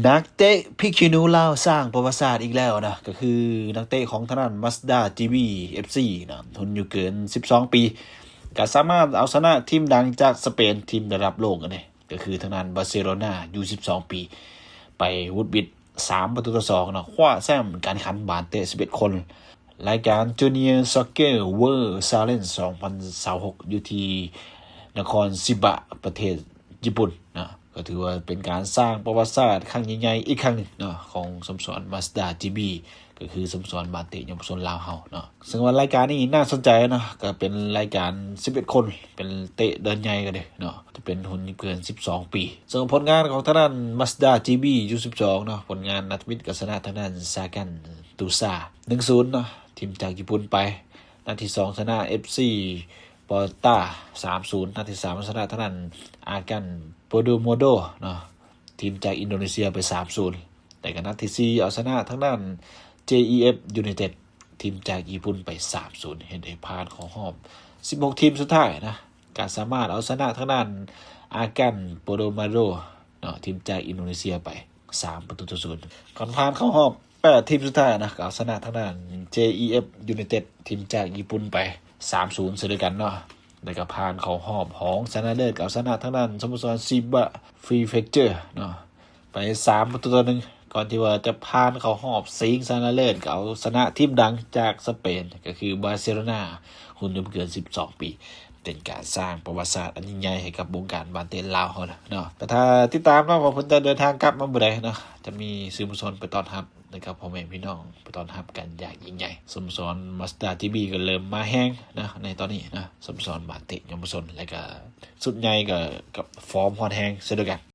ນັກເຕະພິກຂີ້ໜູລາວສ້າງປະຫວັດສາດອີກແລ້ວນະ ກໍຄືນັກເຕະຂອງທາງດ້ານ Mazda ຈີບີ ເອັຟຊີ ນະ ຮຸ່ນອາຍຸເກີນສິບສອງປີ ກໍສາມາດເອົາຊະນະທີມດັງຈາກສະເປນ ທີມລະດັບໂລກອັນນີ້ ກໍຄືທາງດ້ານບາເຊໂລນາ ອາຍຸສິບສອງປີ ໄປຫວຸດຫວິດສາມປະຕູຕໍ່ສອງເນາະ ຄວ້າແຊ້ມການແຂ່ງຂັນບານເຕະສິບເອັດຄົນ ລາຍການ Junior Soccer World Challenge ສອງພັນຊາວຫົກ ຢູ່ທີ່ນະຄອນຊິບະ ປະເທດຍີ່ປຸ່ນເນາະ ກໍຖືວ່າເປັນການສ້າງປະຫວັດສາດຄັ້ງໃຫຍ່ໆອີກຄັ້ງໜຶ່ງເນາະ ຂອງສະໂມສອນ Mazda ຈີບີ ກໍຄືສະໂມສອນບານເຕະເຍົາວະຊົນລາວເຮົາເນາະ. ເຊິ່ງວ່າລາຍການນີ້ໜ້າສົນໃຈເນາະ ກໍເປັນລາຍການສິບເອັດຄົນ ເປັນເຕະເດີ່ນໃຫຍ່ກັນເດ້ເນາະ ຈະເປັນຮຸ່ນເກີນສິບສອງປີ. ເຊິ່ງຜົນງານຂອງທາງດ້ານ Mazda ຈີບີ ຢູສິບສອງເນາະ ຜົນງານນັດທຳອິດກໍຊະນະທາງດ້ານ Sagan Toyota ໜຶ່ງສູນເນາະ ທີມຈາກຍີ່ປຸ່ນໄປ. ນັດທີສອງຊະນະ ເອັຟຊີ Pota ສາມສູນ ນັດທີສາມຊະນະທາງດ້ານ Akan Podomoro ເນາະ ທີມຈາກອິນໂດເນເຊຍໄປສາມສູນ ແລະກໍນັດທີສີ່ເອົາຊະນະທາງດ້ານ ເຈອີເອັຟ United ທີມຈາກຍີ່ປຸ່ນໄປສາມສູນ ເຮັດໃຫ້ຜ່ານເຂົ້າຮອບສິບຫົກທີມສຸດທ້າຍນະ. ກໍສາມາດເອົາຊະນະທາງດ້ານ Akan Podomoro ເນາະ ທີມຈາກອິນໂດເນເຊຍໄປສາມປະຕູຕໍ່ສູນ ກ່ອນຜ່ານເຂົ້າຮອບແປດທີມສຸດທ້າຍນະ ກໍເອົາຊະນະທາງດ້ານ ເຈອີເອັຟ United ທີມຈາກຍີ່ປຸ່ນໄປສາມສູນເຊັ່ນດຽວກັນເນາະ. ແລ້ວກໍຜ່ານເຂົ້າຮອບຮອງຊະນະເລີດ ກໍເອົາຊະນະທາງດ້ານສະໂມສອນ Chiba Prefecture ເນາະ ໄປສາມປະຕູຕໍ່ໜຶ່ງ ກ່ອນທີ່ວ່າຈະຜ່ານເຂົ້າຮອບຊິງຊະນະເລີດ ກໍເອົາຊະນະທີມດັງຈາກສະເປນ ກໍຄືບາເຊໂລນາ ຮຸ່ນອາຍຸບໍ່ເກີນສິບສອງປີ. ເປັນການສ້າງປະຫວັດສາດອັນຍິ່ງໃຫຍ່ໃຫ້ກັບວົງການບານເຕະລາວເຮົານະເນາະ. ກໍຖ້າຕິດຕາມເນາະ ວ່າເພິ່ນຈະເດີນທາງກັບມາມື້ໃດເນາະ ຈະມີສື່ມວນຊົນໄປຕ້ອນຮັບ ແລະກໍພໍ່ແມ່ພີ່ນ້ອງໄປຕ້ອນຮັບກັນຢ່າງຍິ່ງໃຫຍ່. ສະໂມສອນ Mazda ຈີບີ ກໍເລີ່ມມາແຮງນະໃນຕອນນີ້ນະ ສະໂມສອນບານເຕະເຍົາວະຊົນ ແລະກໍຊຸດໃຫຍ່ກໍ ກໍຟອມຮ້ອນແຮງເຊັ່ນດຽວກັນ